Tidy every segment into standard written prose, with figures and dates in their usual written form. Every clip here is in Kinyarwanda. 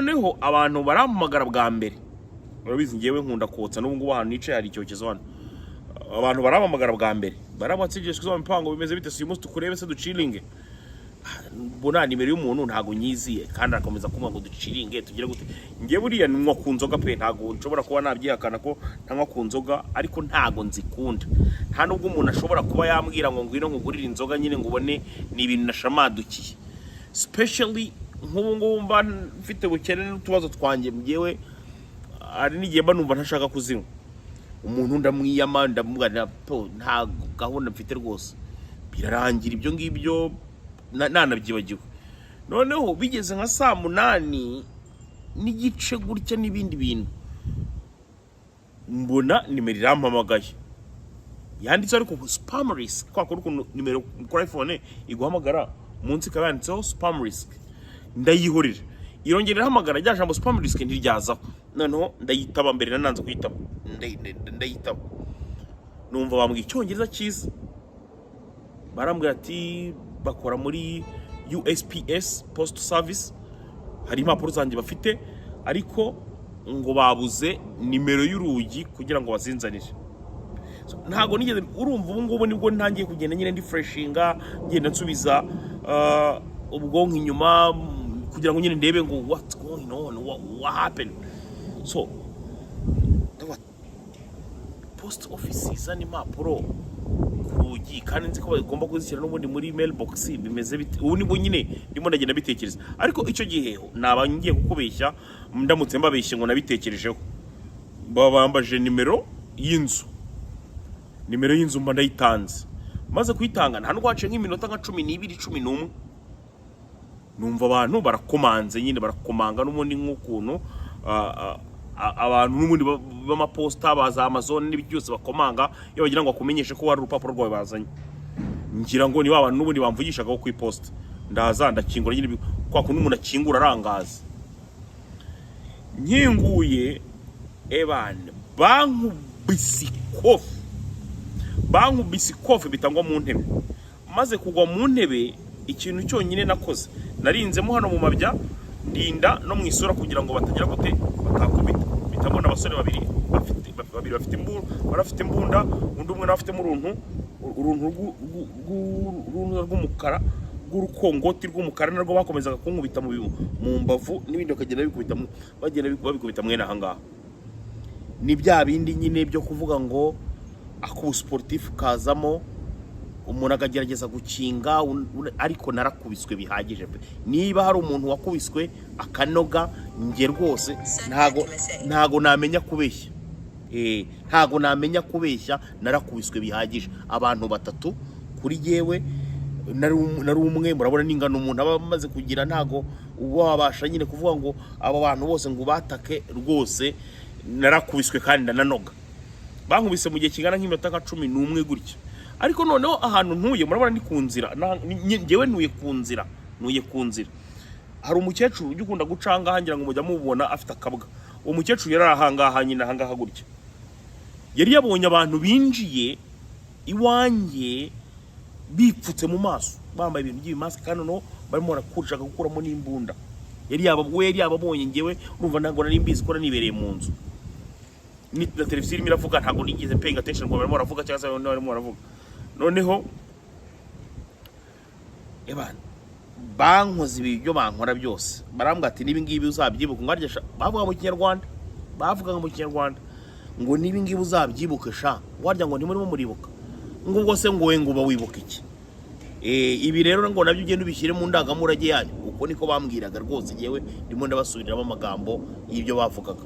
Noneho abantu barampamagara bwa mbere. Urabizi, ngewe nkunda kotsa, n'ubu ngubu ahantu nicaye hari icyokezo hano. Abantu barampamagara bwa mbere, barabatse wa mipango, bimeze bite se uyu munsi, tukurebe se, duchillinge? Mbona nimero y'umuntu ntago nyiziye, kandi arakomeza kumbwira ngo duchillinge, tugire gute. Ngewe buriya nywa ku nzoga pe, ntago nshobora kuba nabyihakana ko ntanywa ku nzoga, ariko ntago nzikunda. Nta nubwo umuntu ashobora kuba yambwira ngo ngwino nkugurire inzoga nyine ngo ubone ni ibintu nashamadukiye, especially nk'ubu ngubu mba mfite ubukene n'utubazo twanjye. Ngewe hari n'igihe mba numva ntashaka kuzinywa. Umuntu ndamwiyama, ndamubwira po nta gahunda mfite rwose. Birarangira ibyo ngibyo, nanabyibagiwe. Noneho bigeze nka saa 8:30 gutya n'ibindi bintu, mbona nimero irampamagaye, yanditseho ariko spam risk. Kwa kundi ukuntu nimero kuri iPhone iguhamagara, munsi ikaba yanditseho spam risk. Ndayihorera, irongera irahamagara, rya jambo spam risk ntiryazaho. Noneho ndayitaba, mbere nananze kuyitaba. Ndayitaba, numva bambwiye icyongereza cyiza. Barambwira ati bakora muri USPS, post service, hari impapuro zanjye bafite, ariko ngo babuze nimero y'urugi kugira ngo bazinzanire. So, ntago nigeze, urumva, ubu ngubu nibwo ntangiye kugenda nyine ndi freshinga, ngenda nsubiza ubwonko inyuma kugira ngo nyine ndebe ngo what's going on, what happened. So ndavuga, post office izana impapuro ku rugi kandi nzi ko bagomba kuzishyira n'ubundi muri mailbox, bimeze bite? Ubu nibwo nyine ndimo ndagenda bitekereza, ariko icyo gihe naba ngiye kukubeshya ndamutse mbabeshye ngo nabitekerejeho. Baba bambaje nimero y'inzu, nimero y'inzu mba ndayitanze. Maze kuyitanga, nta nubwo haciye nk'iminota nka 12, 11, numva abantu barakomanze nyine, barakomanga n'ubundi nk'ukuntu abantu n'ubundi b'amaposita ba za Amazon n'ibiki byose bakomanga iyo bagira ngo bakumenyeshe ko hari urupapuro rwawe bazanye. Ngira ngo ni ba bantu n'ubundi bamvugishagaho ku iposita. Ndaza ndakingura nyine, kwa kundi umuntu akingura arangaza. Nkinguye, ebane, bankubise ikofi, bankubise ikofi bitangwa mu ntebe. Maze kugwa mu ntebe, ikintu cyonyine nakoze, narinzemo hano mu mabya, ndinda no mu isura kugira ngo batagira gute, batakubita. Mpita mbona abasore babiri bafite, babiri bafite imbunda, bari bafite imbunda, undi umwe nawe afitemo uruntu rw'umukara, rw'urukongoti rw'umukara, narwo bakomezaga kunkubita mu mbavu n'ibindi, bakagenda bikubita bagenda babikubita mwene aha ngaha. Ni bya bindi nyine byo kuvuga ngo akubusiporutifu kazamo, umuntu akagerageza gukinga, ariko narakubiswe bihagije pe. Niba hari umuntu wakubiswe akanoga, njye rwose ntago namenya kubeshya. Ntago namenya kubeshya, narakubiswe bihagije. Abantu batatu kuri yewe nari umwe. Murabona n'ingano umuntu aba amaze kugira, ntago uba wabasha nyine kuvuga ngo abo bantu bose ngo ubatake. Rwose narakubiswe kandi ndananoga. Bankubise mu gihe kingana nk'iminota nka 11 gutya. Ariko noneho ahantu ntuye, murabona ni ku nzira. Njyewe ntuye ku nzira, ntuye ku nzira. Hari umukecuru ujya ukunda guca ahangaha, ngira ngo mujya mubona, afite akabwa. Uwo mukecuru yari ahangaha nyine, ahangaha gutya. Yari yabonye abantu binjiye iwanjye bipfutse mu maso, bambaye ibintu by'ibimasike, kandi noneho barimo barakushaka gukuramo n'imbunda. Yari yaba we yari yababonye. Njyewe urumva ntabwo nari mbizi ko nibereye mu nzu, na televiziyo irimo iravuga, ntabwo nigeze paying attention ngo barimo baravuga cyangwa se barimo baravuga. Noneho ebana, bankoze ibi byo bankora byose, barambwira ati n'ibi ngibi uzabyibuka. Ngo harya sha, bavuga mu Kinyarwanda, bavugaga mu Kinyarwanda ngo n'ibi ngibi uzabyibuke sha. Ngo harya ngo ntimurimo muribuka, ngo ubwo se ngo we ngo uba wibuka iki? Ibi rero ngo nabyo ugende ubishyire mu ndangamurage yanyu. Uko niko bambwiraga rwose. Yewe, ndimo ndabasubiriramo amagambo y'ibyo bavugaga.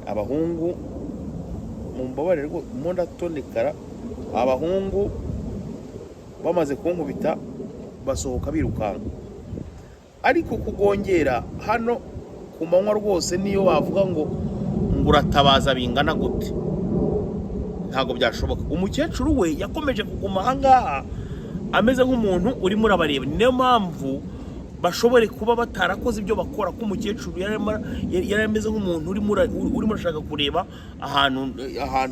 Abahungu, mumbabarire rwose, mo ndatonekara. Abahungu bamaze kunkubita basohoka birukanka, ariko kugongera hano ku manywa rwose, niyo bavuga ngo uratabaza bingana gute, ntabwo byashoboka. Umukecuru we yakomeje kuguma ahangaha ameze nk'umuntu urimo urabareba. Niyo mpamvu bashobore kuba batarakoze ibyo bakora, ko umukecuru yari ameze nk'umuntu urimo urashaka kureba ahantu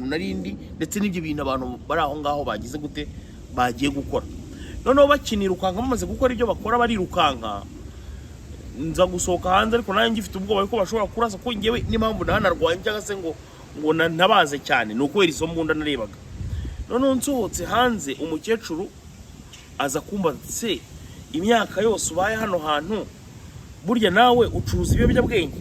narindi, ndetse n'ibyo bintu abantu bari aho ngaho bagize gute, bagiye gukora. Noneho bakinirukanka, bamaze gukora ibyo bakora barirukanka. Nza gusohoka hanze, ariko nanjye ngifite ubwoba ko bashobora kurasa, kuko njyewe n'impamvu ntanarwanye cyangwa se ngo ntabaze cyane ni ukubera izo mbunda narebaga. Noneho nsohotse hanze, umukecuru aza kumbaza: "Se imyaka yose ubaye hano hantu, burya nawe ucuruza ibiyobyabwenge?"